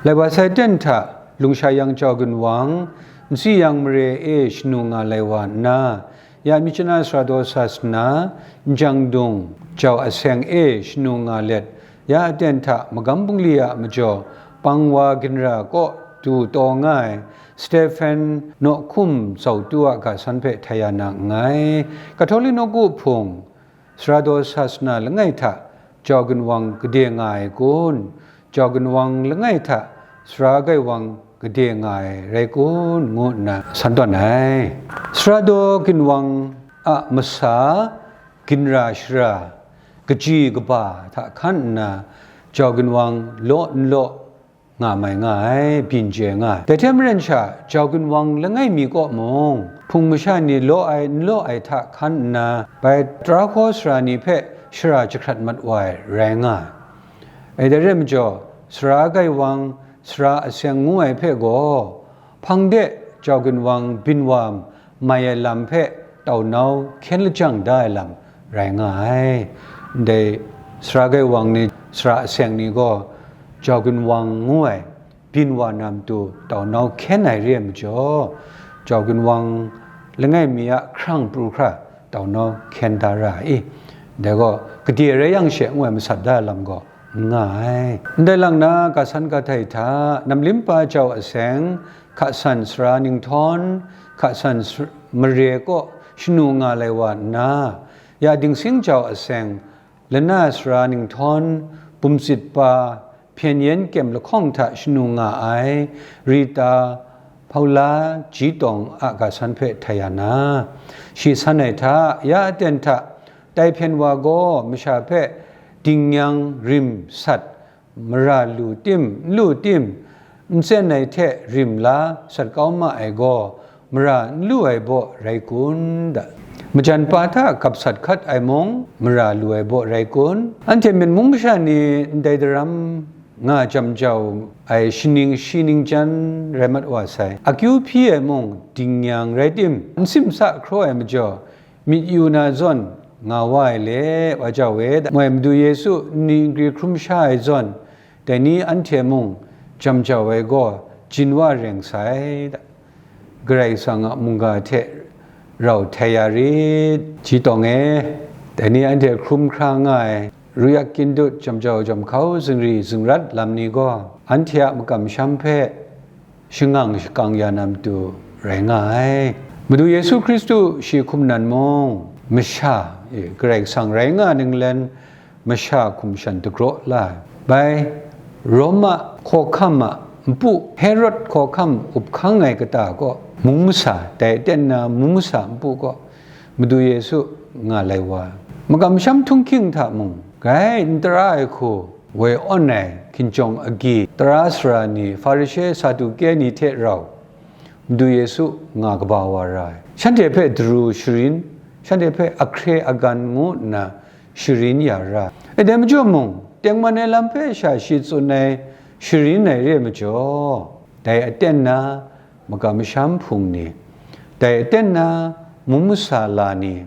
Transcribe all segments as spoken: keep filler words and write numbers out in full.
Lai wa sai ten hta, lungsha yang jau ginwang, nsi yang mare e shanu nga lai wa nna, ya myit chana sara daw sa sa nna, njang dung jau aseng e shanu nga let, ya aten hta magam bungli a majaw, pang wa ginra kaw du taw nga ai, Stephen nawhkum zau tu a ga san hpe htai ya na nngai. Kahtawli nawku hpung, sara daw sa sa na langai hta jau ginwang gade nga ai kun? Jau ginwang langai hta sara gaiwang gade nga ai rai kun? Ngu nna san tawn ai. Sara daw ginwang a masa, ginra shara, kaji kaba hta hkan nna, jau ginwang law n law, nga mai nga ai, byin chye nga ai. Dai hte maren sha, jau ginwang langai mi kaw mung, hpung masha ni law ai, n law ai hta hkan nna, bai tara hkaw sara ni hpe shara jahkrat mat wa ai, rai nga ai. Dai rai majaw, sara gaiwang, sara aseng ngu ai hpe gaw, hpang de jau ginwang byin wa mai ai lam hpe taunau hkyen lajang da ai lam rai nga ai. Ndai sara gaiwang ni, sara aseng ni gaw jau ginwang ngu ai byin wa na matu taunau hkyen ai re ai majaw, jau ginwang langai mi a hkrang pru hkra taunau hkyen da ra ai. Ndai gaw, gade rai yang she ngu ai masat da ai lam gaw n nga ai. Ndai lang na, ga san ga htai hta, namlim pa jau aseng, hka san sara ninghtawng, hka san mare kaw shanu nga lai wa nna, ya dingsing jau aseng, lana sara ninghtawng, bumsit pa, hpyen yen kyem lahkawng hta shanu nga ai, Rita, Paula, Ji Tawng a ga san hpe htai ya na, shi san ai hta, ya aten hta, tai hpyen wa gaw masha hpe dingyang rim sat, mara lu tim, n lu tim, n tsen ai hte rim la sat kau ma ai gaw, mara n lu ai baw rai kun da? Majan pa hta gap sat hkat ai mung, mara lu ai baw rai kun? Anhte Myen mung masha ni ndai daram nga jam jau ai shaning shi ning jan rai mat wa sai. Akyu hpyi ai mung, dingyang rai tim, n simsa hkraw ai majaw, myit yu na zawn nga wa ai le, wa jau e, da. Moi Madu Yesu nni nkri hkrum sha ai zawn, dai ni anhte mung jam jau ai gaw, jin wa reng sai, da. Karai Kasang a mungga hte rau htai ya rit, Ji Tawng e, dai ni anhte hkrum hkra nga ai, ruyak kyindut, jam jau jam hkau, zingri zingrat lam ni gaw, anhte a makam masham hpe shangang shakang ya na matu rai nga ai. Madu Yesu Hkristu shi hkum nan mung, masha, e, Karai Kasang rai nga ninglen masha hkum shan dagraw la ai. Bai, Roma hkawhkam a npu, Herod hkawhkam up hkang ai kata kaw, mung masa, dai aten na mung masa npu kaw, Madu Yesu nga lai wa ai. Makam masham htunghking hta mung, gai n tara ai hku, woi awn ai hkinjawng agyi, tara sara ni, Hparishe, Saduke ni hte rau, Madu Yesu nga kaba wa ra ai. Shanhte hpe daru sharin, shanhte hpe ahkre agan ngu nna sharin ya ra ai. E, dai majaw mung, tengman ai lam hpe sha shi tsun ai, sharin ai re ai majaw, dai aten na makam masham hpung ni, dai aten na mung masa la ni,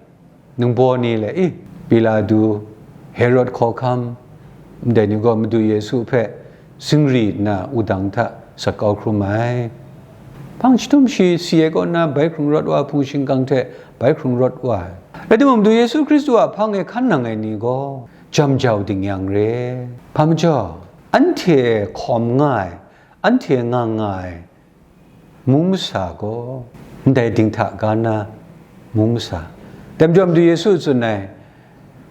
ningbaw ni le, i, Pilatu, Herod hkawhkam, ndai ni gaw Madu Yesu hpe zingri nna wudang hta sat kau hkrum ai. Hpang jahtum shi si ai kaw na bai hkrung rawt wa ai, hpung shingkang hte bai hkrung rawt wa ai. Rai timung, Madu Yesu Hkristu a hpang e hkan nang ai ni gaw jam jau dingyang re. Hpa majaw, anhte hkawm nga ai, anhte nga nga ai, mung masa gaw, ndai dinghta ga na mung masa. Dai majaw Madu Yesu tsun ai,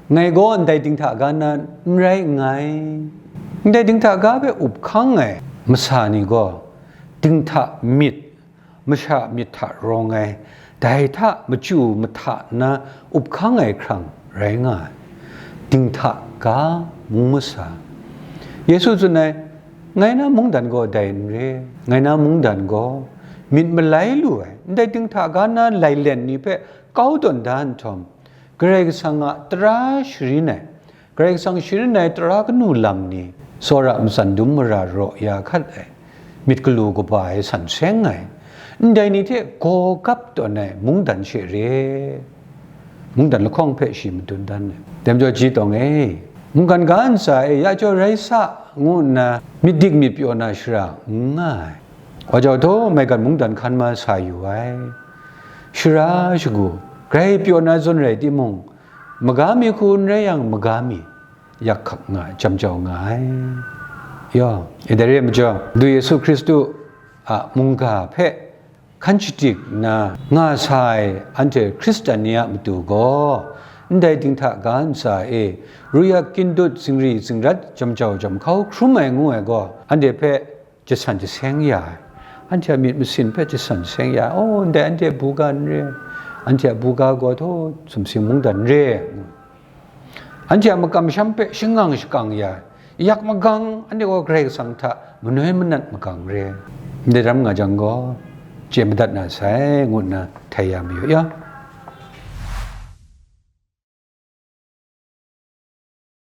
ngai gaw ndai dinghta ga na n rai nngai. Ndai dinghta ga hpe up hkang ai masa ni gaw, dinghta myit, masha myit hta rawng ai, dai hta machyu mahta nna up hkang ai hkrang rai nga ai. Dinghta ga mung masa. Yesu tsun ai, ngai na mungdan gaw dai n re, ngai na mungdan gaw myit malai lu ai, ndai dinghta ga na lailen ni hpe kau tawn da nhtawm, Karai Kasang a tara sharin ai, Karai Kasang sharin ai tara kanu lam ni, tsawra matsan dum mara raw ya hkat ai, myit galu kaba ai san seng ai, ndai ni hte gaw gap tawn ai mungdan she re, mungdan lahkawng hpe shi madun dan ai. Dai majaw Ji Tawng e, Mungkan ga ntsa e ya jaw rai sa, ngu nna myit dik myit pyaw na shara n nga ai. Wa jau htaw maigan mungdan hkan ma sa yu ai. Shara shagu, grai pyaw na zawn rai timung, maga mi hku n rai yang, maga mi yak hkak nga ai, jam jau nga ai. Yaw, e dai re ai majaw, Du Yesu Hkristu a mungga hpe hkan shadik nna nga sa ai anhte Hkristan ni a matu gaw, ndai dinghta ga ntsa e, ruyak kindut, zingri zingrat, jam jau jam hkau hkrum ai ngu ai gaw, anhte hpe jasan jaseng ya ai. Anhte a myit masin hpe jasan jaseng ya ai. Oh, ndai anhte buga n re, anhte a buga gaw htaw sumsing mungdan n re. Anhte a makam masham hpe shangang shakang ya ai. Yak magang, anhte gaw Karai Kasang hta manoi manat magang re. Ndai ram nga jang gaw, chye madat na sai, ngu nna htai ya mayu ya.